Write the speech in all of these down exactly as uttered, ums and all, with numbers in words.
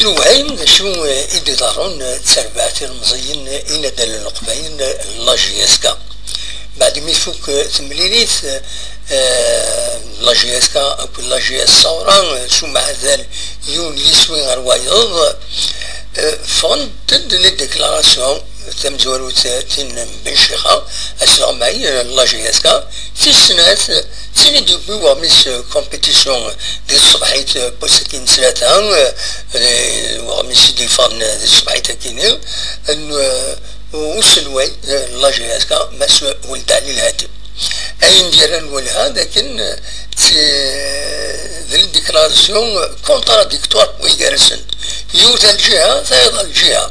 Lewhayem d acu i d-iḍerrun d tarbaɛt ilemẓiyen inaddalen n Leqbayel, la J S K. Baɛd mi tfuk temlilit, eh, la J S K akked la J S Sawra, eh, s umeɛdal yiwen yiswi ɣer wayeḍ, eh, ffɣent-d les déclarations, tamezwarut, eh, tin n Ben Cixa, asleɣmay, eh, la J S K, tis snat, eh, d tin i d-yewwi weɣmis, eh, compétition di tṣebḥit, eh, n wass-agi n ttlata, eh, eh, weɣmis i d-yeffɣen, eh, di tṣebḥit-agi-nni, n, eh, uselway, eh, n la J S K, Mass Weld Ɛli Lhadi. Ayen d-yerran welha d akken, eh, d les déclarations contradictoires wway gar-asent. Yiwet ɣer lǧiha, tayeḍ ɣer lǧiha.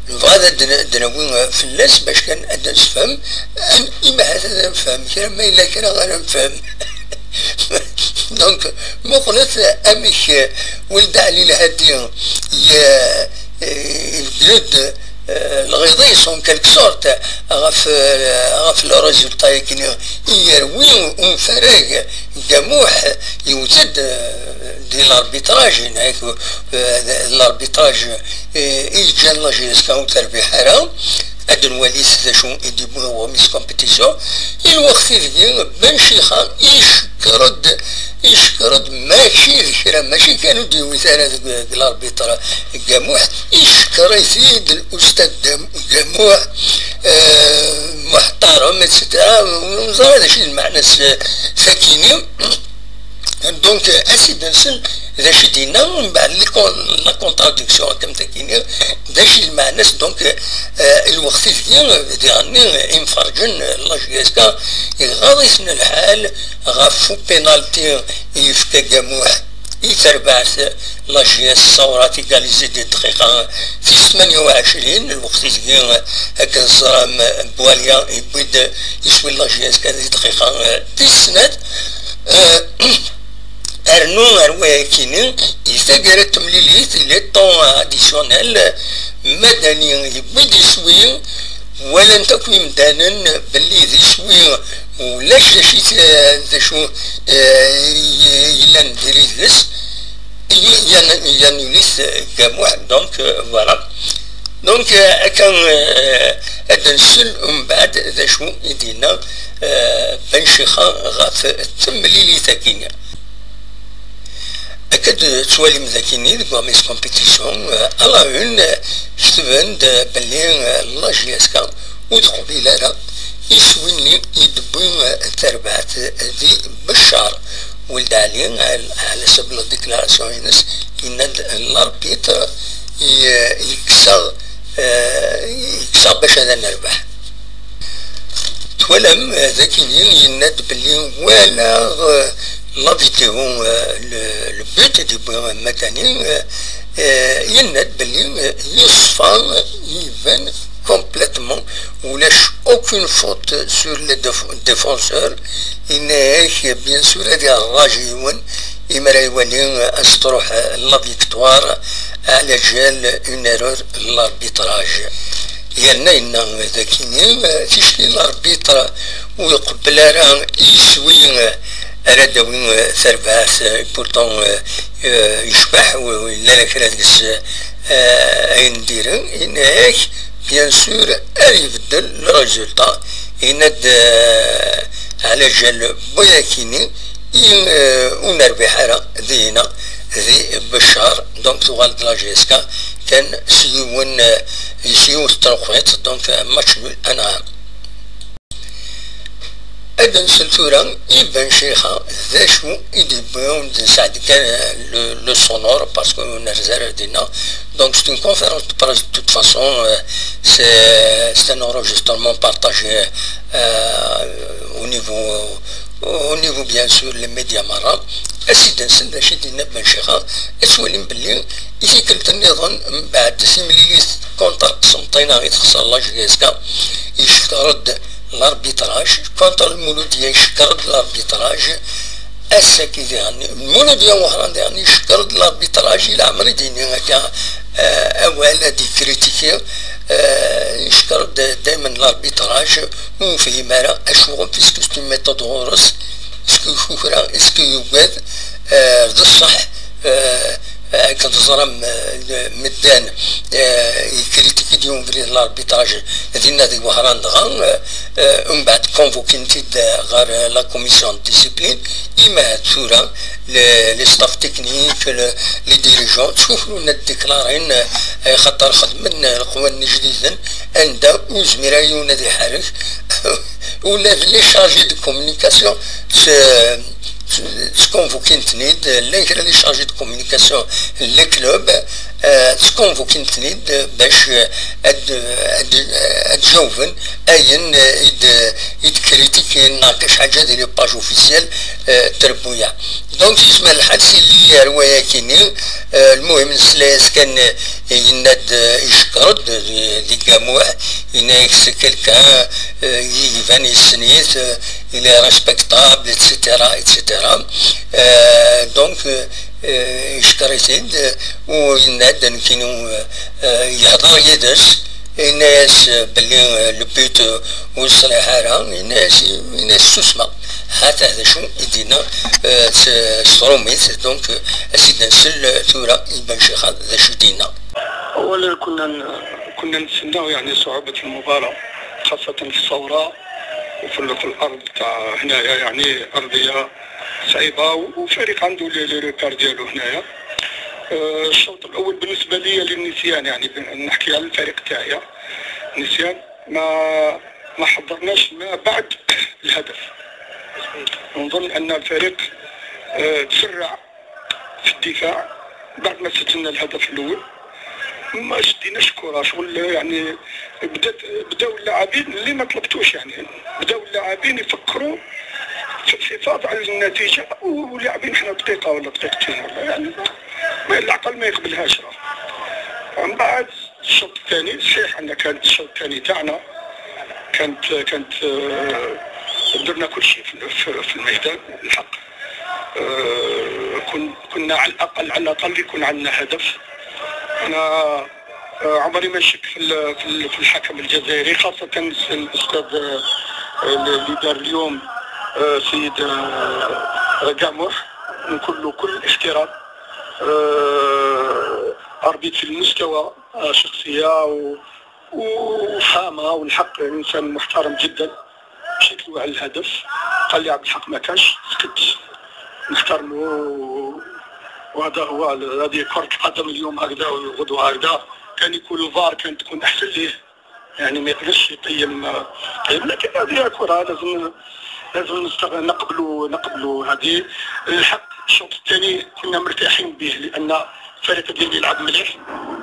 Nebɣa ad d-, d-nawi fell-as bac kan ad d-nessefhem, an-, imahat ad nefhem kra, ma yella kra ara nefhem. Donc, muqlet amek, eh, Weld Ɛli Lhadi ye-, eh, ibeddel-d, eh, lɣiḍ-is, en quelque sorte, ɣef, eh, ɣef le résultat-agi i yerwi unfarag Gamuḥ, yewwet-d, eh, di l'arbitrage, neɣ, eh, l'arbitrage, eh, i yeǧǧan la J S K ur terbiḥ ara. Ad nwali d acu i d-yewwi weɣmis compétition. I lweqt ideg Ben Cixa icekkeṛ-d, icekkeṛ-d mačči d kra, mačči kan ur d-yewwit ara deg, deg l'arbitre Gamuḥ, icekkeṛ-it-id l'ustad Dam-, Gamuḥ, eh, muḥtarem, et cetera. Ur neẓri d acu i d lmeɛna-s, eh, sakini. Donc, eh, a s-id-nsel d acu i d-yenna, mbeɛd li con-, la contradiction, akka am takini, d acu i d lmeɛna-s. Donc, eh, lweqt ideg, diɣenni, imferǧen, eh, la J S K, iɣaḍ-iten lḥal ɣef upénalty i yefka Gamuḥ i terbaɛt la J S Sawra, égalisé di dqiqa tis tmanya u ɛecrin, lweqt ideg, akken teẓram, Boualia yewwi-d iswi n la J S K di dqiqa, eh, tis snat. Eh, Rnu ar wayakini, i taggara n temlilit, les temps additionnels, Madani yewwi-d iswi, walan-t akk yimdanen belli d iswi ulac d acu i t-, d acu, eh, i yellan diri deg-s, i-, yan-, yanuli-t Gamuḥ, donc, euh, voilà. Donc, euh, akka, euh, ad nsel umbeɛd d acu i d-yenna, euh, Ben Cixa ɣef temlilit-agi. Akka d-tettwalim dagini deg wamis compétition, euh, à la une, euh, ketben-d, euh, belli, euh, la J S K ur teqbil ara iswi-nni i d-tewwi, euh, terbaɛt di Beccar Weld Ɛli, ɛla ḥsab la déclaration-ines, yenna-d l'arbitre i-, yekkes-aɣ, euh, yekkes-aɣ bac ad nerbeḥ. Twalam, eh, dagini yenna-d belli walaɣ, eh, la vidéo, eh, le, le but i d-yewwi Madani, eh, eh, yenna-d belli, eh, yeṣfa, iban complètement ulac aucune faute sur le déf-, défenseur. Yenna-ak, bien sûr, ad yerraji yiwen, imi ara iwali, eh, ad s-truḥ, eh, la victoire, ɛla ǧal une erreur n l'arbitrage. Yerna yenna dagini, eh, ticki l'arbitre ur iqebbel ara iswi, eh, ara d-awi, eh, tarbaɛt, eh, pourtant, eh, eh, yecbeḥ, u-, u-, yella la kra deg-s, eh, ayen n diri, yenna-ak, bien sûr, ad ibeddel le résultat, yenna-d, eh, ɛla ǧal n wayakini, i, eh, ur nerbiḥ ara dihina di Beccar, donc tuɣal-d la J S K kan s yiwen, eh, s yiwet n tenqwiṭ, donc, eh, match nul un à un. Ad nsel tura i Ben Cixa, d acu i d-yewwi, ur d-nesɛeddi kan, eh, le, le sonore, parce que ur nerzi ara dinna. Donc, c'est une conférence de presse, de toute façon, euh, c'est, c'est un enregistrement partagé, euh, au niveau, au niveau, bien sûr, les médias merra. A s-id-nsel d acu i d-yenna Ben Cixa, ad twalim belli i tikkelt nniḍen, mbeɛd timlilit contre Qsenṭina i texṣer la J S K, yeckeṛ-d l'arbitrage, contre Lmuludya yeckeṛ-d l'arbitrage, ass-agi diɣen, Lmuludya Wehran diɣen yeckeṛ-d l'arbitrage, i leɛmer i d-yini akka, eh, awal ad yekritiki, eh, yeckeṛ-d daymen l'arbitrage, ur nefhim ara acuɣer, puisque c'est une méthode ɣur-s, est-ce que yekukra, est-ce que yugad, eh, d ṣṣeḥ, eh, Akken teẓram, eh, medden, eh, yekritik-id yiwen ubrid n l'arbitrage dinna deg Wehran, dɣa, eh, eh, umbeɛd convoquin-t-id, eh, ɣer, eh, la commission de discipline. Ima tura, le, les staffs techniques, le, les dirigeants, ttkukru ad déclarin, eh, xaṭer xedmen, eh, leqwanen ijdiden, anda ur zmir ara yiwen ad iḥerrek, ula d les chargés de communication, s-, s-, sconvoquin-ten-id, llan kra les chargés de communication n le club, eh, sconvoquin-ten-id bac, eh, ad, ad, ad jawben ayen, eh, i d-, i d-critiquin neɣ kac ḥaǧa di les pages officielles, eh, n trebbuyaɛ. Donc, yezmer lḥal s illi ar wayakini, eh, lmuhim nesla-yas kan, eh, yenna-d, eh, icekkeṛ-d di, di Gamuḥ, yenna-yak c'est quelqu'un, eh, i iban yessen-it, eh, il est respectable, et cetera, et cetera. Eh, donc, eh, eh, icekkeṛ-it-id, eh, u yenna-d nekkini, eh, eh, yehdeṛ yid-s, yenna-yas, eh, belli, eh, le but, eh, ur yeṣliḥ ara, yenna-yas, yenna-yas susma, ha-t-a d acu i d-yenna, eh, s, s trumit, donc, eh, as-id-nsel, eh, tura i Ben Cixan d acu i d-yenna. أولا كنا ن- كنا نتسناو يعني صعوبة المباراة، خاصة في الصورة وفي ال- في الأرض تاع هنايا، يعني أرضية صعيبة، و- وفريق عنده les les repères ديالو هنايا. آه، الشوط الأول بالنسبة لي للنسيان، يعني ب- نحكي على الفريق تاعي، نسيان، ما ما حضرناش ما بعد الهدف. نظن أن الفريق، آه، تسرع في الدفاع بعد ما سجلنا الهدف الأول. ما شديناش الكرة، شغل يعني بدات، بداو اللاعبين اللي ما طلبتوش، يعني بداو اللاعبين يفكروا في الحفاظ على النتيجة، واللاعبين حنا دقيقة ولا دقيقتين ولا يعني ما، العقل ما يقبلهاش راه. من بعد الشوط الثاني صحيح أن كانت الشوط الثاني تاعنا كانت، كانت، آه، درنا كل شيء في، في، في الميدان الحق. آه، كن-، كنا على الأقل، على الأقل يكون عندنا هدف. أنا، آه، عمري ما نشك في ال-، في ال-، في الحكم الجزائري، خاصة الأستاذ، آه، اللي دار اليوم، آه، سيد، آه، قاموح، نقول له كل الاحترام. آه، أربيت في المستوى، آه، شخصية و-، وفهمة، والحق إنسان محترم جدا. مشيت له على الهدف، قال لي: "عبد الحق ما كانش"، سكت. نحترمه، وهذا هو ال-، هذه كرة القدم، اليوم هكذا وغدوة هكذا. كان يكون الفار كانت تكون أحسن ليه، يعني ما يقدرش يقيم، يقيم. لكن هذه كرة، لازم، لازم نستغ-، نقبلوا، نقبلوا هذه. الحق الشوط الثاني كنا مرتاحين به، لأن الفريق ديالي لعب مليح،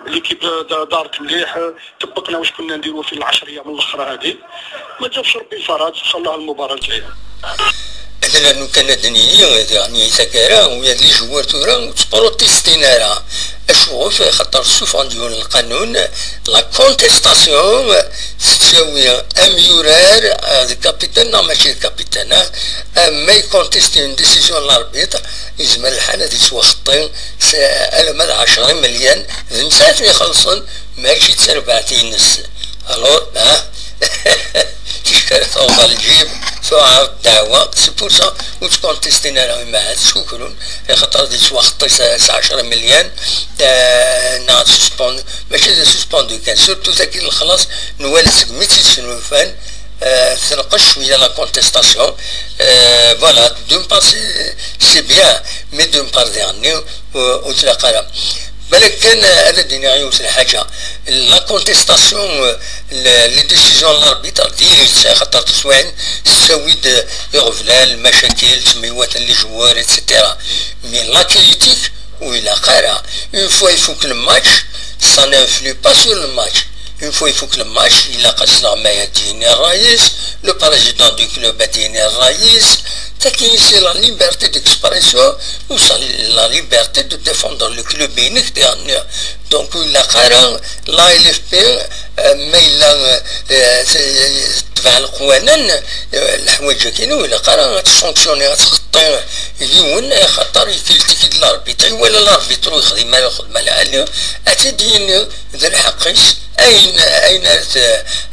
l'équipe دا-، دارت مليح، طبقنا واش كنا نديروا في العشر أيام الأخرى هذه. ما جابش ربي الفرج، إن شاء الله المباراة الجاية. Ad nernu kan ad d-nini, daɣen, i taggara, ula d les joueurs tura ur ttprotestin ara. Acuɣef? Xaṭer ssufɣen-d yiwen n lqanun, la contestation tettawi amyurar, eh, d capitaine neɣ mačči d capitaine, eh, ma ycontesti une décision n l'arbitre, yezmer lḥal ad yettwaxeṭṭi s-, alamma d ɛecra imelyan, d nettat i ixellṣen, mačči d tarbaɛt-ines. Alors, ha? Ticki ara taweḍ ɣer lǧib, tuɛer ddeɛwa. C'est pour ça ur ttcontestin ara, imahat ttkukru, axaṭer ad yettwaxeṭṭi s, s ɛecra imelyan, eh, neɣ ad suspend-, mačči d asuspend kan, surtout tagi n lexlaṣ nwala segmi tt-id-snulfan, eh, tenqes cwiya la contestation. Eh, voilà, d'une part c'est, c'est bien, mais d'une part diɣenni ur, ur tlaq ara. Balak kan, eh, ad d-iniɣ yiwet n lḥaǧa. La contestation, eh, le-, les décisions n l'arbitre diri-tt, axaṭer tiswiɛin tettawi-d, eh, iɣeblan, lmacakil, ttemyewwaten les joueurs, et cetera. Mais la critique, ur ilaq ara. Une fois ifuk le match, ça n'influe pas sur le match. Une fois ifuk le match, ilaq-as leɣmay ad d-yini ṛṛay-is, le président du club ad d-yini ṛṛay-is. Tagi, c'est la liberté d'expression ou c'est la liberté de défendre le club-inek diɣenni. Donc, ur ilaq ara la L F P, eh, ma yella, eh, eh, tebɛ leqwanen, eh, leḥwayeǧ-agi, ur ilaq ara ad tsanctionner, ad txeṭṭi yiwen, axaṭer yekritik-id l'arbitre, iwala l'arbitre ur yexdim ara lxedma lɛali, ad t-id-yini d lḥeqq-is, ayen, ayen ara t-,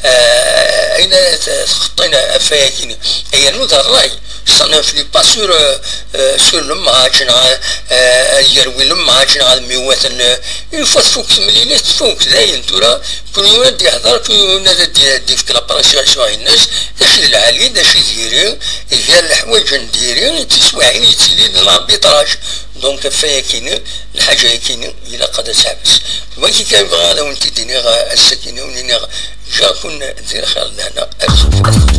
eh, ayen ara t-, txeṭṭin ɣef wayagi-nni. Yernu d ṛṛay. Ça ne influe pas sur, euh, euh, sur le match, neɣ, euh, yerwi le match, neɣ ad myewwaten, euh, une fois tfuk temlilit, tfuk, dayen tura, kul yiwen ad d-yehder, kul yiwen ad d-, d-yefk l'appréciation-ines, d acu d lɛali, d acu d yiri, gar leḥwayeǧ n diri, d tiswiɛin yettilin d l'arbitrage. Donc, ɣef wayagi-ni, lḥaǧa-yagi-ni, ilaq ad as-teḥbes. Wagi kan bɣiɣ ad awen-t-id-iniɣ, euh, ass-agi-ni, wen-iniɣ, ǧǧiɣ-ken di lxir d lehna, ar sufat.